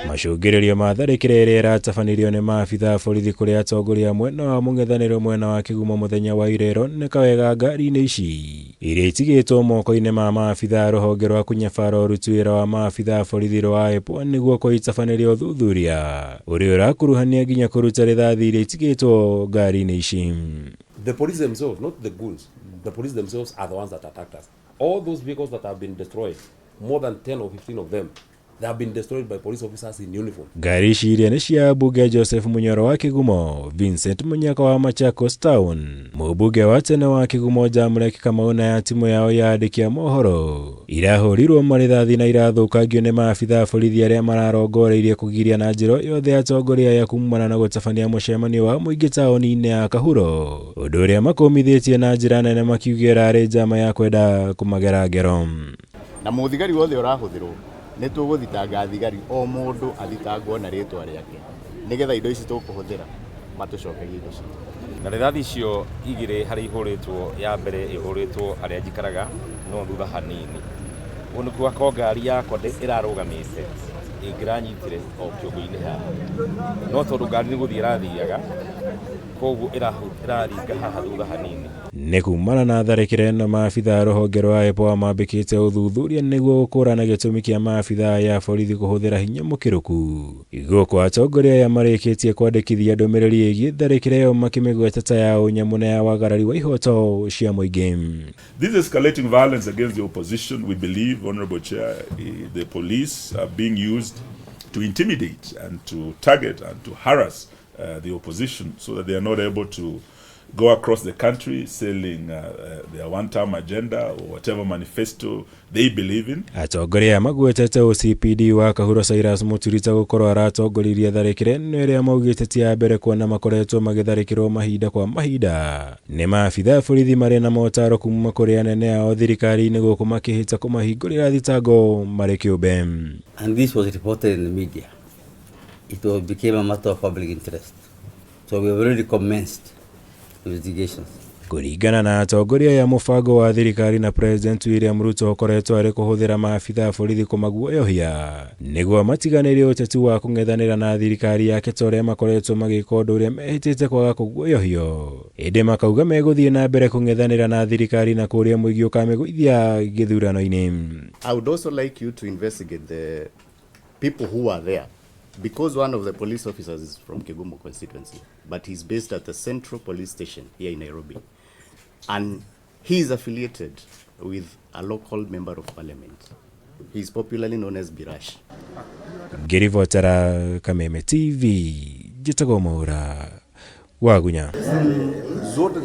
Macũngĩrĩrio ma tharĩkĩra ĩrĩa ĩratabanirio nĩ maabitha a borithi kũrĩ atongoria a mwena wa mũng'ethanĩro mwena wa Kĩgumo mũthenya wa ira ĩroneka wega ngari-inĩ ici iria itigĩtwo moko-inĩ ma maabitha a rũhonge rwa kũnyabara ũruti wĩra wa maabitha a borithi rwa IPOA nĩguo kũitabanĩria ũthuthuria ũrĩa ũrakuruhania nginya kũruta rithathi iria itigĩtwo ngari-inĩ ici. The police themselves, not the goons, the police themselves are the ones that attacked us. All those vehicles that have been destroyed, more than 10 or 15 of them, they have been destroyed by police officers in uniform. Ngari ici iria nĩ cia mbunge Joseph Munyoro wa Kĩgumo, Vincent Munyaka wa Machakos Town, mũmbunge wa tene wa Kĩgumo Jamlek Kamau na ya timu yao ya andĩki a mohoro irahũrirwo marĩthathi na irathũkangio nĩ maabitha a borithi arĩa mararongoreirie kũgiria na njĩra yothe atongoria aya kumana na gũtabania mũcemanio wa mũingĩ taũni-inĩ ya Kahuro, ũndũ ũrĩa makũmithĩtie na njĩra nene makiuga ĩrarĩ njama ya kwenda kũmagera ngero. Na mũthigari wothe ũrahũthĩrwo nĩ tũgũthitanga thigari, o mũndũ athitangwo na rĩtwa rĩake, nĩgetha indo ici tũkũhũthĩra matũcokerie indo citũ. Na rithathi icio igĩrĩ harĩa ihũrĩtwo, ya mbere ihũrĩtwo harĩa njikaraga no thutha hanini, ũguo nĩ kuga ko ngari yakwa ĩrarũgamĩte ĩngĩranyitire o kĩongo-inĩ haha, no tondũ ngari nĩ gũthiĩ ĩrathiaga, koguo ĩraringa haha thutha hanini. Nĩ kumana na tharĩkĩra ĩno, maabitha a rũhonge rwa IPOA mambĩkĩte ũthuthuria nĩguo gũkũrana gĩtũmi kĩa maabitha aya a borithi kũhũthĩra hinya mũkĩrũku. Gũkũ atongoria aya marĩkĩtie kwandĩkithia ndũmĩrĩri ĩgiĩ tharĩkĩra ĩyo, makĩmĩgweta ta ya ũnyamũ na ya wagarari wa ihoto cia mũingĩ. This escalating violence against the opposition, we believe, Honorable Chair, the police are being used to intimidate and to target and to harass the opposition so that they are not able to go across the country selling their one-term agenda or whatever manifesto they believe in. Atongoria aya magwetete OCPD wa Kahuro Cyrus Muturita gũkorwo aratongoririe tharĩkĩra ĩno, ĩrĩa maugĩte ti ya mbere kuona makoretwo magĩtharĩkĩrwo mahinda kwa mahinda nĩ maabitha a borithi marĩ na motaro kuma kũrĩ anene ao thirikari-inĩ, gũkũ makĩhĩta kũmahingũrĩra thitango marĩ kĩũmbe. And this was reported in the media. It became a matter of public interest. So we have already commenced investigations. Kũringana na atongoria aya, mũbango wa thirikari na President William Ruto ũkoretwo arĩ kũhũthĩra maabitha a borithi kũmaguoyohia nĩguo matiganĩrie ũteti wa kũng'ethanĩra na thirikari yake, ta ũrĩa makoretwo magĩka ũndũ ũrĩa mehĩtĩte kwaga kũguoyohio, ĩndĩ makauga megũthiĩ na mbere kũng'ethanĩra na thirikari na kũrĩa mũingĩ ũkamĩgũithia gĩthurano-inĩ. I would also like you to investigate the people who are there, because one of the police officers is from Kigumo constituency, but he's based at the Central Police Station here in Nairobi. And he is affiliated with a local member of parliament. He is popularly known as Birash. Ngĩribotera Kameme TV, njĩtagwo Mwaura Wagunya. Zote.